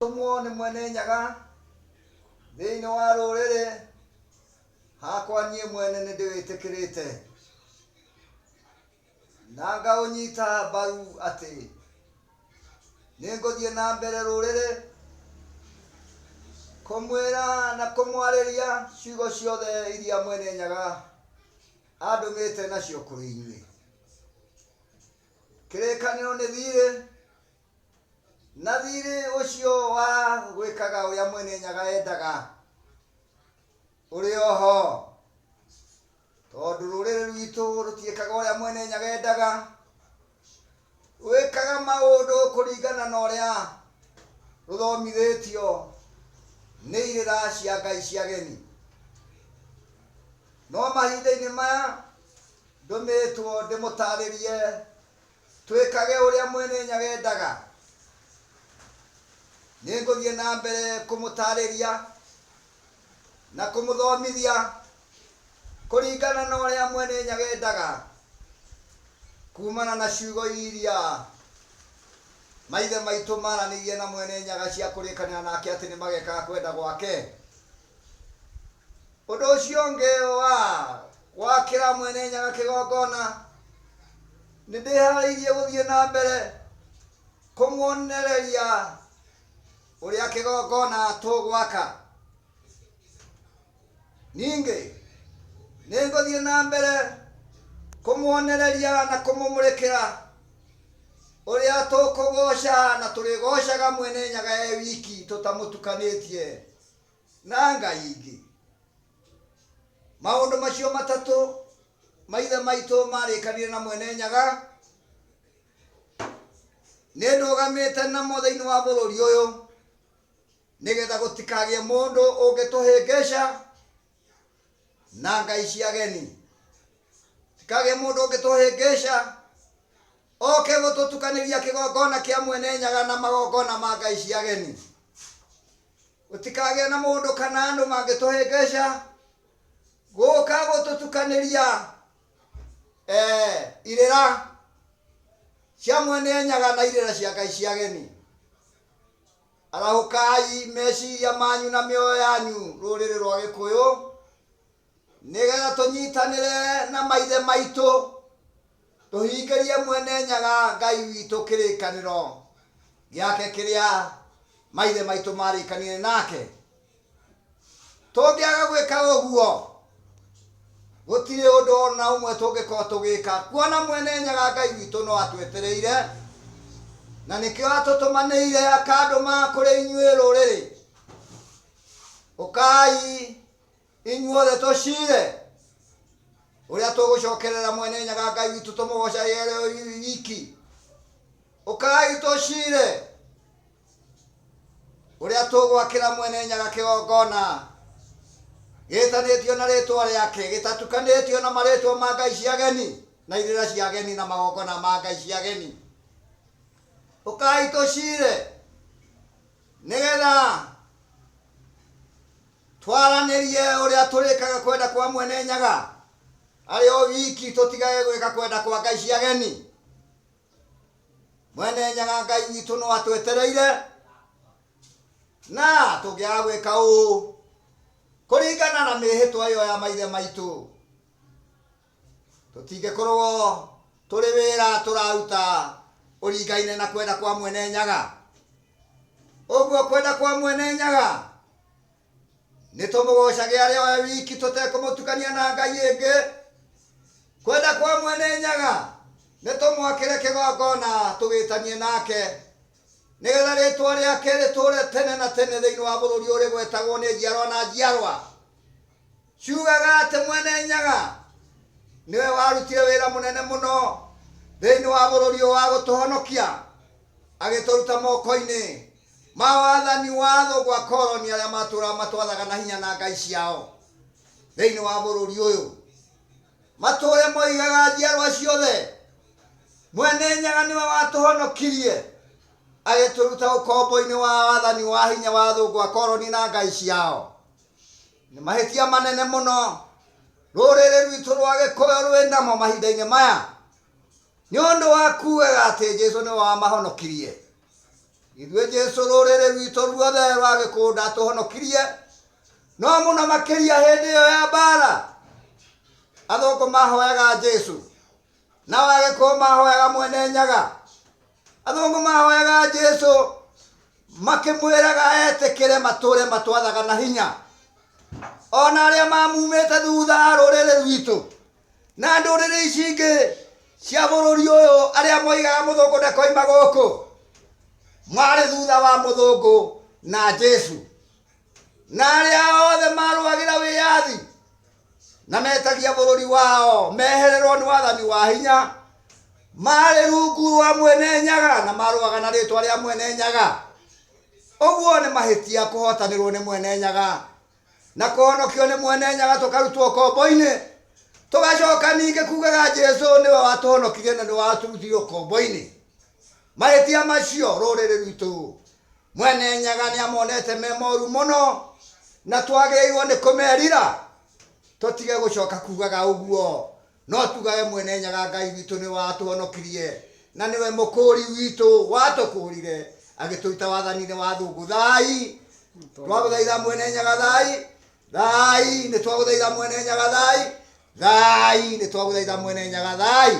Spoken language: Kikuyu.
Tũmwo nĩ Mwene Nyaga thĩinĩ wa rũrĩrĩ hakwa niĩ mwene nĩ ndĩwĩtĩkĩrĩte na ngaũnyita mbaru atĩ nĩ ngũthiĩ na mbere rũrĩrĩ kũmwĩra na kũmwarĩria ciugo ciothe iria Mwene Nyaga andũmĩte nacio kũrĩ inyuĩ. Kĩrĩkanĩro nĩ thirĩ Na thiirĩ ũcio wa gwĩkaga ũrĩa Mwene Nyaga endaga ũrĩ o ho, tondũ rũrĩrĩ rwitũ rũtiĩkaga ũrĩa Mwene Nyaga endaga, rwĩkaga maũndũ kũringana na ũrĩa rũthomithĩtio nĩ irĩra cia Ngai cia ageni. No mahinda-inĩ maya ndũmĩtwo ndĩmũtarĩrie Twĩkage ũrĩa Mwene Nyaga endaga. Nĩngũthiĩ na mbere kũmũtaarĩria na kũmũthomithia kũringana na ũrĩa Mwene Nyaga endaga kumana na ciugo iria maithe maitũ maranĩirie na Mwene Nyaga cia kũrĩkanĩra nake atĩ nĩmagekaga kwenda gwake. Ũndũ ũcio ũngĩ wa gwakĩra Mwene Nyaga kĩgongona, nĩ ndĩharĩirie gũthiĩ na mbere kũmuonereria ũrĩa kĩgongona tũgwaka. Ningĩ nĩ ngũthiĩ na mbere kũmuonereria na kũmũmũrĩkĩra ũrĩa tũkũgoca na tũrĩgocaga Mwene Nyaga e wiki tũtamũtukanĩtie na ngai ingĩ. Maũndũ macio matatũ maithe maitũ marĩkanire na Mwene Nyaga, nĩ ndũgamĩte namo thĩinĩ wa bũrũri ũyũ nĩgetha gũtikagĩe mũndũ ũngĩtũhĩngĩca na ngai cia ageni. Tikagĩe mũndũ ũngĩtũhĩngĩca oke gũtũtukanĩria kĩgongona kĩa Mwene Nyaga na magongona ma ngai cia ageni. Gũtikagĩe na mũndũ kana andũ mangĩtũhĩngĩca gũka gũtũtukanĩria eh, irĩra cia Mwene Nyaga na irĩra cia ngai cia ageni. Arahũkai meciria manyu na mĩoyo yanyu rũrĩrĩ rwa Gĩkũyũ nĩgetha tũnyitanĩre na maithe maitũ tũhingĩrie Mwene Nyaga Ngai witũ kĩrĩkanĩro gĩake kĩrĩa maithe maitũ marĩkanire nake. Tũngĩaga gwĩka ũguo gũtirĩ ũndũ ona ũmwe tũngĩkorwo tũgĩka kuona Mwene Nyaga Ngai witũ no atwetereire na nĩkĩo atũtũmanĩire akandũma kũrĩ inyuĩ rũrĩrĩ. Ũkai inyuothe tũcire ũrĩa tũgũcokerera Mwene Nyaga Ngai witũ tũmũgocage arĩ o wiki. Ũkai tũcire ũrĩa tũgwakĩra Mwene Nyaga kĩgongona gĩtanĩtio na rĩtwa rĩake gĩtatukanĩtio na marĩtwa ma ngai cia ageni na irĩra cia ageni na magongona ma ngai cia ageni. Ũkai tũcire nĩgetha twaranĩrie ũrĩa tũrĩkaga kwenda kwa Mwene Nyaga arĩ o wiki tũtigage gwĩka kwenda kwa ngai cia ageni. Mwene Nyaga Ngai witũ no atwetereire na tũngĩaga gwĩka ũũ kũringana na mĩhĩtwa ĩyo ya maithe maitũ tũtingĩkorwo tũrĩ wĩra tũraruta ũringaine na kwenda kwa Mwene Nyaga. Ũguo kwenda kwa Mwene Nyaga nĩ tũmũgocage arĩ o wiki tũtekũmũtukania na ngai ĩngĩ. Kwenda kwa Mwene Nyaga nĩ tũmwakĩre kĩgongona tũgĩtanie nake nĩgetha rĩtwa rĩake rĩtũre tene na tene thĩinĩ wa bũrũri ũrĩ gwetagwo nĩ njiarwa na njiarwa. Ciugaga atĩ Mwene Nyaga nĩwe warutire wĩra mũnene mũno thĩinĩ wa bũrũri ũyũ wa gũtũhonokia agĩtũruta moko-inĩ ma wathani wa athũngũ akoroni arĩa matũraga matwathaga na hinya na ngai ciao thĩinĩ wa bũrũri ũyũ. Matũre moigaga njiarwa ciothe Mwene Nyaga nĩwe watũhonokirie agĩtũruta ũkombo-inĩ wa wathani wa hinya wa athũngũ akoroni na ngai ciao. Nĩ mahĩtia manene mũno rũrĩrĩ rwitũ rwa Gĩkũyũ rwĩ namo mahinda-inĩ maya nĩ ũndũ wa kugaga atĩ Jesu nĩwe wamahonokirie. Ithuĩ Jesu rũrĩrĩ rwitũ ruothe rwa Gĩkũyũ ndatũhonokirie, no mũno makĩria hĩndĩ ĩyo ya mbara. Athũngũ mahoyaga Jesu, nao Agĩkũyũ mahoyaga Mwene Nyaga. Athũngũ mahoyaga Jesu makĩmwĩraga etĩkĩre matũre matwathaga na hinya. Ona arĩa mamumĩte thutha a rũrĩrĩ rwitũ na ndũrĩrĩ ici ingĩ cia bũrũri ũyũ arĩa moigaga mũthũngũ ndakoima gũkũ, marĩ thutha wa mũthũngũ na Jesu. Na arĩa othe marũagĩra wĩyathi na metagia bũrũri wao mehererwo nĩ wathani wa hinya, marĩ rungu rwa Mwene Nyaga na marũaga na rĩtwa rĩa Mwene Nyaga. Ũguo nĩ mahĩtia kũhotanĩrwo nĩ Mwene Nyaga na kũhonokio nĩ Mwene Nyaga tũkarutwo ũkombo-inĩ, tũgacoka ningĩ kugaga Jesu nĩwe watũhonokirie na nĩwe watũrutire ũkombo-inĩ. Mahĩtia macio rũrĩrĩ rwitũ Mwene Nyaga nĩ amonete me moru mũno na twagĩrĩirwo nĩ kũmerira, tũtige gũcoka kugaga ũguo, no tugage Mwene Nyaga Ngai witũ nĩwe watũhonokirie na nĩwe mũkũri witũ watũkũrire agĩtũruta wathani-inĩ wa thũngũ. Thai, twagũthaitha Mwene Nyaga, thai, thai, nĩ twagũthaitha Mwene Nyaga, thai, thai, nĩ twagũthaitha Mwene Nyaga, thai.